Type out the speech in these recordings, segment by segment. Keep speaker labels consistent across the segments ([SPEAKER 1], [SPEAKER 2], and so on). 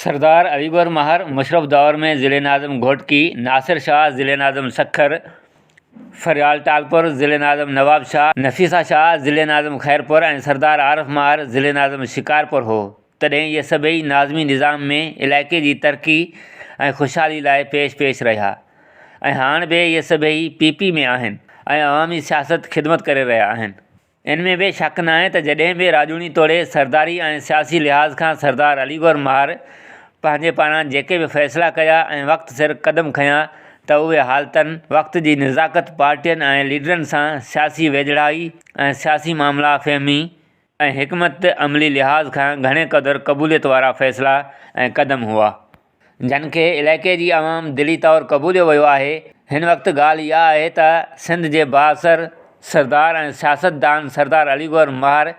[SPEAKER 1] سردار علي گوهر مهر مشرف دور ۾ ضلعي ناظم گهوٽڪي، ناصر شاهه ضلعي ناظم سکر، فريال ٽالپر ضلعي ناظم نواب شاهه، نفيسه شاهه ضلعي ناظم خيرپور ۽ سردار عارف مهر ضلعي ناظم شڪارپور هو، تڏهن اهي سڀئي ناظمي نظام ۾ علائقي جي ترقي ۽ خوشحالي لاء پيش پيش رهيا ۽ هاڻ به اهي سڀئي پي پي ۾ آهن ۽ عوامي سياست خدمت ڪري رهيا آهن. ان ۾ به شڪ ناهي ته جڏهن به راڄوڻي توڙي سرداري ۽ سياسي لحاظ کان سردار علي گوهر مهر پنهنجي پاران جيڪي به فيصلا ڪيا ۽ وقت سر قدم کنيا ته اهي حالتن، وقت جي نزاڪت، پارٽين ۽ ليڊرن سان سياسي ويجهڙائي ۽ سياسي معاملا فهمي ۽ حڪمت عملي لحاظ کان گهڻي قدر قبوليت وارا فيصلا ۽ قدم هئا. جن کي علائقي جي عوام دلي طور قبوليو ويو آهي، هن وقت ڳالهه اها آهي ته سنڌ جي بااثر سردار ۽ سياستدان سردار علي گوهر مهر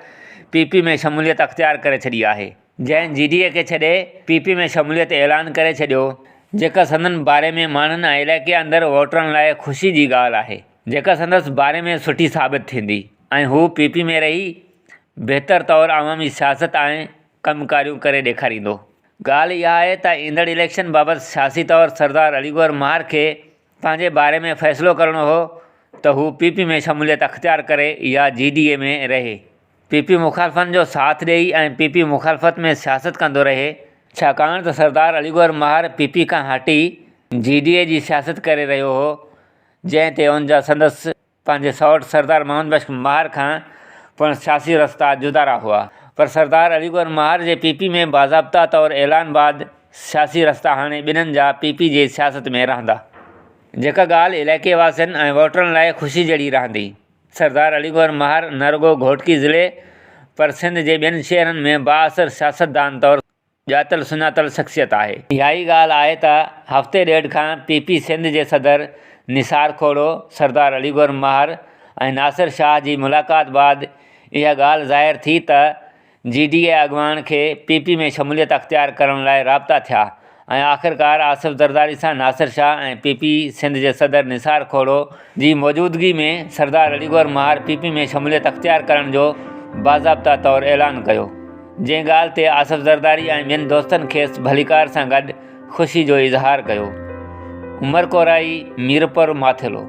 [SPEAKER 1] پي پي ۾ شموليت اختيار ڪري ڇڏي آهي، جنهن جي ڊي اي کي ڇڏي پي پي ۾ شموليت اعلان ڪري ڇڏيو، جيڪا سندن باري ۾ ماڻهن ۽ علائقي اندر ووٽرن لاء خوشي جي ڳالهه آهي، جيڪا سندس باري ۾ سٺي ثابت ٿيندي ۽ هو پي پي ۾ رهي بهتر طور عوامي سياست ۽ ڪم ڪاريون ڪري ڏيکاريندو. ڳالهه اها آهي ته ايندڙ اليڪشن بابت سياسي طور سردار علي گوهر مهر کي پنهنجي باري ۾ فيصلو ڪرڻو هو ته هو پي پي ۾ شموليت اختيار ڪري يا جي ڊي اي ۾ رهي پي پي مخالفن جو ساٿ ڏئي ۽ پي پي مخالفت ۾ سياست ڪندو رهي، ڇاڪاڻ ته سردار علي گوهر مهر پي پي کان هٽي جي ڊي اي جي سياست ڪري رهيو هو جنهن تي ان جا سندس پنهنجي سئوٽ سردار محمد بخش مهر کان پڻ سياسي رستا جدارا هئا پر سردار علي گوهر مهر جي پي پي ۾ باضابطا طور اعلان بعد سياسي رستا هاڻي ٻنهن جا پي پي جي سياست ۾ رهندا جيڪا ڳالهه علائقي واسين ۽ ووٽرن لاء خوشي جهڙي رهندي. سردار علي گوهر مهر نه رڳو گهوٽڪي ضلعي پر سنڌ جي ٻين شهرن ۾ بااثر سياستدان طور ڄاتل سڃاتل شخصيت آهي. اها ئي ڳالهه آهي ته هفتي ڏيڍ کان پي پي سنڌ جي صدر نثار کوڙو، سردار علي گوهر مهر ۽ ناصر شاهه جي ملاقات بعد اها ڳالهه ظاهر ٿي ته جي ڊي اي اڳواڻ کي پي پي ۾ شموليت اختيار ڪرڻ لاء رابطا ٿيا ۽ آخرڪار آصف زرداري سان ناصر شاهه ۽ پي پي سنڌ جي صدر نثار کوڙو جي موجودگي ۾ سردار علي گوهر مهار پي پي ۾ شموليت اختيار ڪرڻ جو باضابطا طور اعلان ڪيو جنهن ڳالهه تي آصف زرداري ۽ ٻين دوستن کيس ڀليڪار سان گڏ خوشي جو اظهار ڪيو. عمر ڪورائي، ميرپور ماٿيلو.